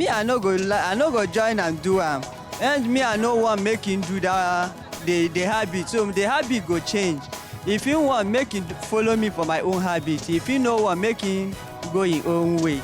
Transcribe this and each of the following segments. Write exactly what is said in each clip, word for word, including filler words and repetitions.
Me, I no go li- I no go join am do am. And me, I no wan make him do that the the habit. So the habit go change. If him wan make him follow me for my own habit, if him no wan make him go him own way.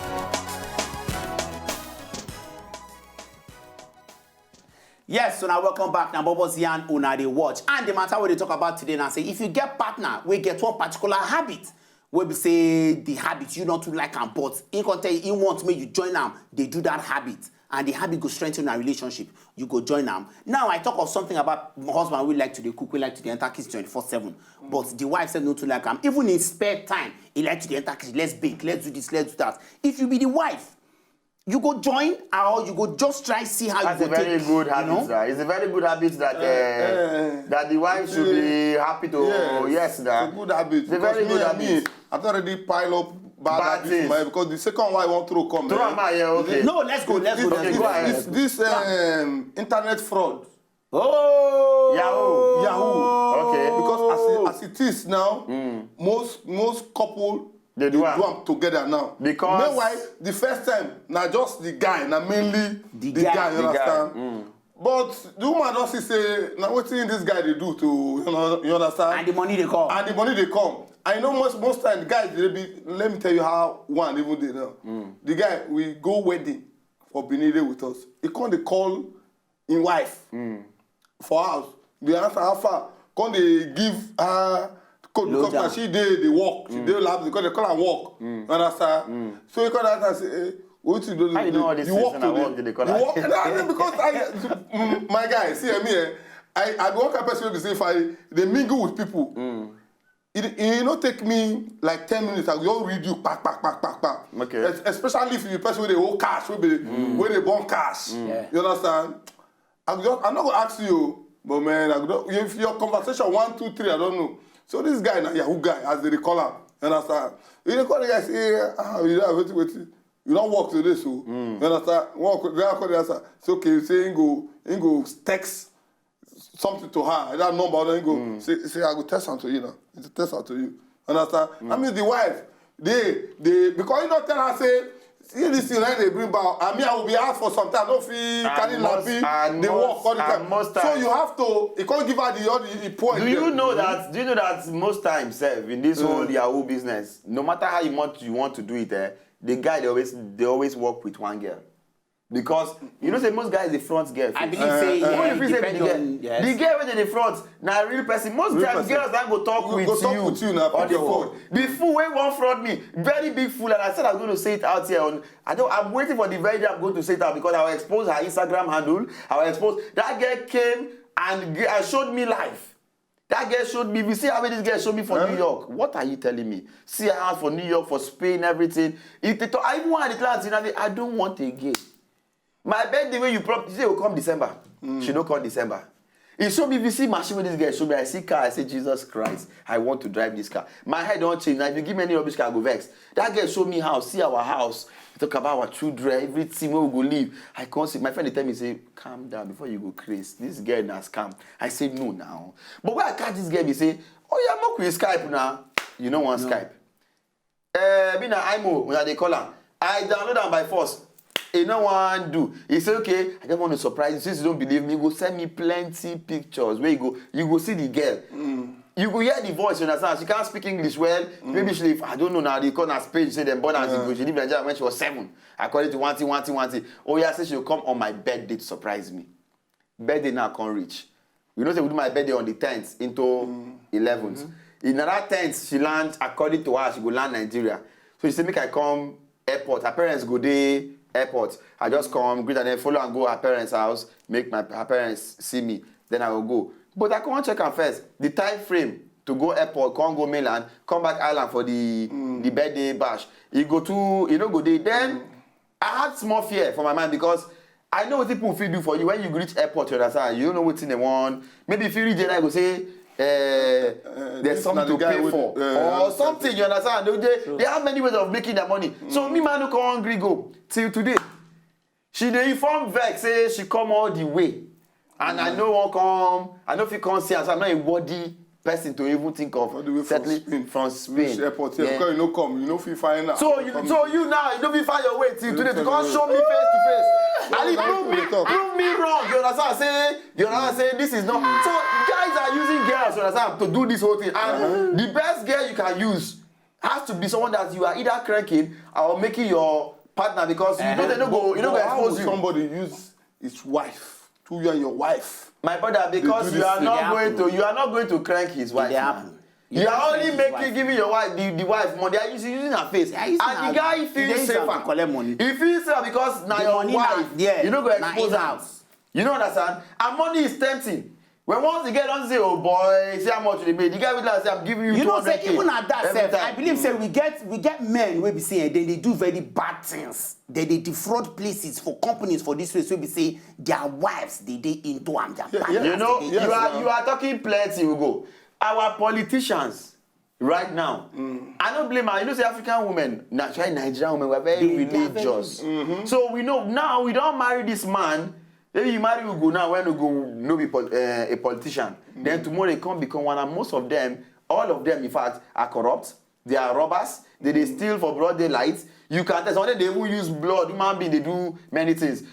Yes, so now welcome back. Now Bubbles Yarn una dey watch. And the matter we dey talk about today now say if you get partner, we get one particular habit. Wey be say the habit you not too like am, but he can tell you he wants me you join am, they do that habit. And the habit go strengthen our relationship. You go join am. Now I talk of something about my husband. We like to dey cook, we like to dey enter kitchen twenty-four seven. But the wife said no to like am. Even in spare time, he like to dey enter kitchen. Let's bake, let's do this, let's do that. If you be the wife, you go join or you go just try see how That's you a go very take, good you habit. know? Sir. It's a very good habit that uh, Eh, that the wife should be happy to. Yes, Yes, it's that. A good habit. It's a very Because good me and habit. Me, I don't already pile up bad, Bad habits in things. My because the second one I want to come. Throw Eh? am out here, okay. No, let's go, let's go. Okay, Let's go go. ahead. It's this um, internet fraud. Oh, Yahoo. Yahoo. Okay. Because as it, as it is now, most most couple They do am. Am together now. Because- Meanwhile, the first time, na just the guy, na mainly The the, guy. guy, you The guy, understand? But the woman don see say na wetin this guy dey do to you, know, you understand? And the money dey come. And the money dey come. I know most most time the guys dey be. Let me tell you how one even dey now. The guy we go wedding for Benin dey with us. He come dey call him wife for house. Dey ask her how far. Come dey give her code Low because na down. She dey dey work. She dey lab because they call her work. You understand? So he come ask her say, eh, wetin you do? How you know all these You things work and I today? work, they call You her. Work? No, no, because I, mm, my guy, see me, eh, I, I be one kind person wey be say if I dey mingle with people, it, it no take me like ten minutes. I go just read you, pack, pack, pack, pack, pack. Okay. Es- Especially if you be person wey dey hold cash, wey be wey dey burn cash. Yeah. You understand? I go just, I no go ask you, but man, I go just, if your conversation one, two, three, I don't know. So this guy na Yahoo guy, as they dey call am. You understand? You dey call the guy say, ah, you don't have wetin wetin. You don't work today, so you understand? Work, the guy call the answer. It's okay. You say he go, he go text something to her. That number, then he go say, say I go text am to you now. He text am to you. Understand? That means the wife, they, they, because you don't tell her say, see this thing like they bring back. I mean, I will be asked for some time. Don't feel And carry most- lappy. and They most- work all the and time. Most So times- you have to. It can't give her the all the, the point. Do you Then. Know that? Do you know that most times, sef, in this whole Yahoo business, no matter how you want you want to do it, eh, the guy they always they always work with one girl, because you know say most guys the front girl. I First. believe say Uh, yeah, When you it feel say depend the girl, on yes. the girl wey dey the front na real person. Most Real times person. girls na go talk Go- with go talk you with you na on the pure phone. The fool wey wan fraud me, very big fool, and I said I'm going to say it out here. On I don't. I'm waiting for the very day I'm going to say it out because I will expose her Instagram handle. I will expose that girl came and g- and showed me life. That girl showed me. If you see how this girl showed me for New York, what are you telling me? See her house for New York, for Spain, everything. It, it, I even want the class in I don't want again. My birthday when you prop, you say you come December. She no come December. He show me, if you see machine with this girl, show me, I see car, I say, Jesus Christ, I want to drive this car. My head don't change. Now, if you give me any rubbish car, I go vex. That girl show me house, see our house. He talk about our children, everything where we go live. I can't see. My friend they tell me, say, calm down before you go crazy. This girl na scam. I say, no now. But when I catch this girl, he say, oh yeah, make we Skype now. You know one Skype. Eh, be na imo una dey call am. I download am by force. E no wan do. He say, okay, I just want to surprise you. Since you don't believe me, go send me plenty pictures. Where you go, you go see the girl. You go hear the voice, you understand? She can't speak English well. Maybe she live, I don't know now. They call her Spain, say them born as she go. She live Nigeria when she was seven. According to one thing, one thing, one thing. Oh yeah, say she will come on my birthday to surprise me. Birthday now can't reach. You know, say we do my birthday on the tenth into eleventh. In that tenth, she land, according to her, she go land Nigeria. So she say, make I come airport. Her parents go dey airport. I just come, greet and then follow and go her parents' house, make my her parents see me. Then I will go. But I can't check am first. The time frame to go airport, can't go mainland, come back island for the the birthday bash. E go too, e no go dey. Then I had small fear for my mind because I know what people fit do for you when you reach airport, you understand? You don't know what thing they want. Maybe if you reach there, I go say, eh, there's This na something the to guy pay with- for. eh, Or something, you understand? They, they, they have many ways of making their money. So me, man, no come hungry go till today. She dey inform vex say she come all the way. And I no wan come, I no fit come see am, so I'm not a worthy person to even think of All the way from settling Spain. from Reach Spain. Airport here, Yeah. Because you no come, you no fit find out. So you, so you now, you don't fit find your way till today to come show me face to face. Ali, That's prove what me, they talk. prove me wrong. You understand? Say you understand? Say this is not. So guys are using girls, you understand, to do this whole thing. And the best girl you can use has to be someone that you are either cranking or making your partner, because you know they no go, you know But go how expose would you. Somebody use his wife to you and your wife. My brother, because do you this are thing. not They going to, happen. you are not going to crank his wife. They Man. Happen. You They are crank only his making wife. Giving your wife the, the wife money. They are using, using her face, They are using and her- the guy they feels use her to safer. Collect money. He feels safer because now The your money wife. na- yeah, You no go na expose in her. house. You know what I'm saying? And money is tempting. When once the girl don't say, "Oh boy, see how much they made," the guy will like say, "I'm giving you You know, two hundred say even at that every self, time." I believe say we get we get men wey be say eh, they dey do very bad things. They dey defraud places for companies for this way. So we say their wives they dey into am. Their partners You know, they you dey are into you are talking plenty, Ugo. Our politicians right now, I don't blame her. You know, say African women, naturally Nigerian women, we're very They- they are very- religious. So we know now we don't marry this man. Maybe you marry Ugo now when Ugo no be pol- uh, a politician. Then tomorrow they come become one, and most of them, all of them, in fact, are corrupt. They are robbers. They they steal for broad daylight. You can tell some of them they even use blood, human being. They do many things.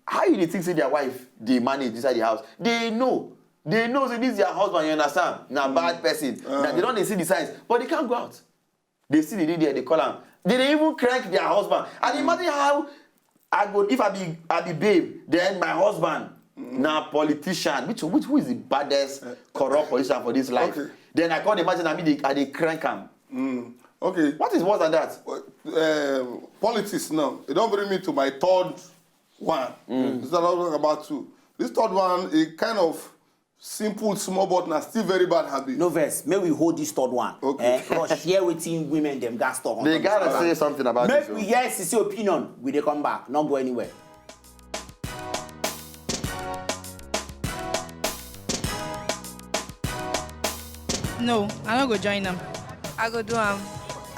How you dey think say their wife they manage inside the house? They know. They know say this is their husband. You understand? Na bad person. Now they don't they see the signs, but they can't go out. They see the day there. They call am. They dey even crank their husband. And imagine how I go if I be I be babe. Then my husband na politician. Which which who is the baddest corrupt politician for this life? Okay. Then I can't imagine I mean they, I dey crank am. Okay. What is worse than that? Uh, politics now. It don't bring me to my third one. This is what I'm talking about too. This third one, a kind of simple, small, but now still very bad habit. No verse. May we hold this third one. Okay. Eh, Ross, share wetin women dem gas talk. on They top gotta this say matter. Something about Make this. we Oh. Hear Sisi opinion. We dey come back. Not go anywhere. No, I no go join am. I go do am.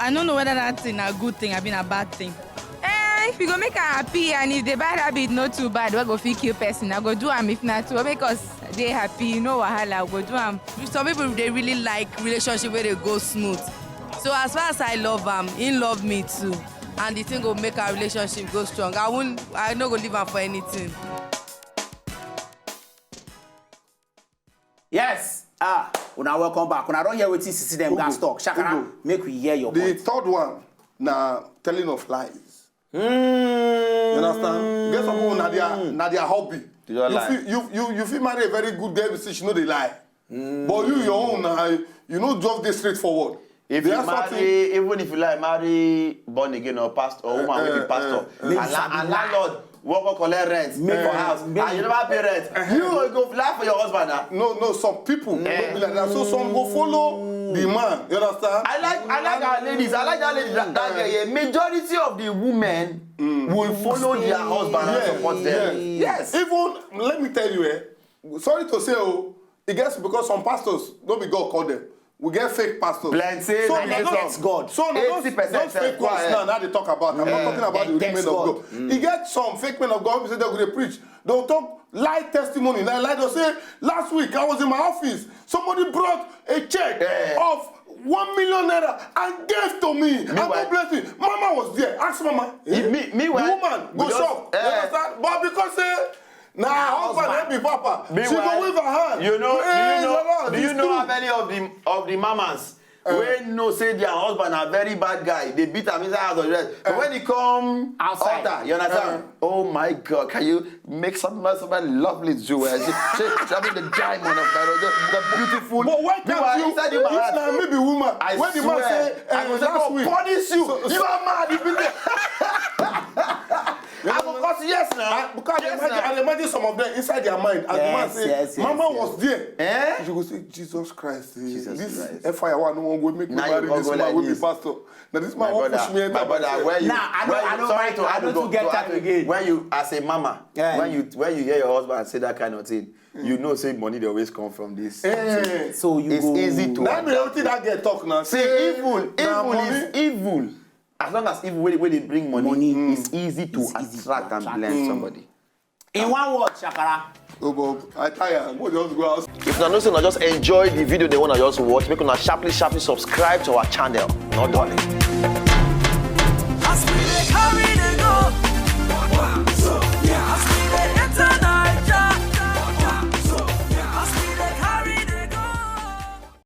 I no know whether that thing na good thing abi na bad thing. Eh, if you go make am happy and if the bad habit no too bad, wey go fit kill person, I go do am. If na to make us dey happy, no wahala, I go do am. Some people dey really like relationship wey dey go smooth. So as far as I love am, he love me too. And the thing go make our relationship go strong. I won't, I no go leave am for anything. Yes. Ah, una welcome back. Una don hear wetin Sisi dem gas talk. Shakara, make we hear your The point. Third one, now telling of lies. Mm. You understand? Get some people na their na their hobby. You don't you lie. Feel, you you you feel marry a very good girl, see she know they lie. But you your own, uh, you know just dey straightforward. If They you are something- marry, even if you like marry born again or pastor or woman wey eh, be pastor, eh, and, la- and landlord work go collect rent Make- for house, make- and you never pay rent, you go go lie for your husband na. No, no, some people no be like that. So some go follow the man. You understand? I like I like our ladies. I like that lady. That, that girl here. Majority of the women will follow their husband and Yeah, support them. yeah. Yes. Even let me tell you, eh, sorry to say, oh, it gets because some pastors don't be God call them. We get fake pastors. Plenty. So And they they don't get God. So now those, Eighty percent those fake quiet. ones now, now they talk about. I'm not talking about the They real men text of God. God. You get some fake men of God who say they go dey preach. They'll talk lie testimony. Lie, lie. They'll say, "Last week I was in my office. Somebody brought a check Eh. of one million naira and gave to me. And Meanwhile- God bless me. Mama was there. Ask mama." Eh, me- meanwhile, The woman we go just- shock. You eh. Understand? But because say, now her husband Husband. help me, Papa. She Meanwhile, go wave her hand. You know, Praise do you know, the Lord. do you It's know true. How many of the of the mamas wey know say their husband na very bad guy, they beat am inside house of rest. But when he come Outside. Altar, you understand? Oh my God, can you make some somebody lovely jewel? She, she, she having the diamond of Nairobi, the, the beautiful. But why Meanwhile, can't you? Inside the If heart, na me be woman, I when the swear, man say, I eh, go say, "Last "God week," punish you. so- You are mad. You been there." I go cause yes now. I, because Yes, I, imagine, now. I imagine some of them inside their mind. As the man Yes, say, yes, yes, "Mama yes. was there." Eh? You go say, "Jesus Christ, eh, Jesus this Christ. F I R one no one go make me Now you marry go this go woman like wey be this. Pastor." Now this man My wan brother, push me enter my brother, myself. where you, Nah, I don't- where you, I don't- sorry to I add don't to too get to time add to- again. When you, as a mama, Yeah. when you when you hear your husband say that kind of thing, you know say money dey always come from this. Eh. So you It's go. Easy to That be wetin that girl talk now. See, Say, evil, na evil money. Is evil. As long as evil wey wey dey bring money, Money. It's easy to It's easy to attract and attract. blend somebody. In one word, Shakara. Oh, but I tire. Go just go house. If una know say una just enjoy the video dem wey una just watch, make una sharply sharply subscribe to our channel. No darling. As we dey carry dey go,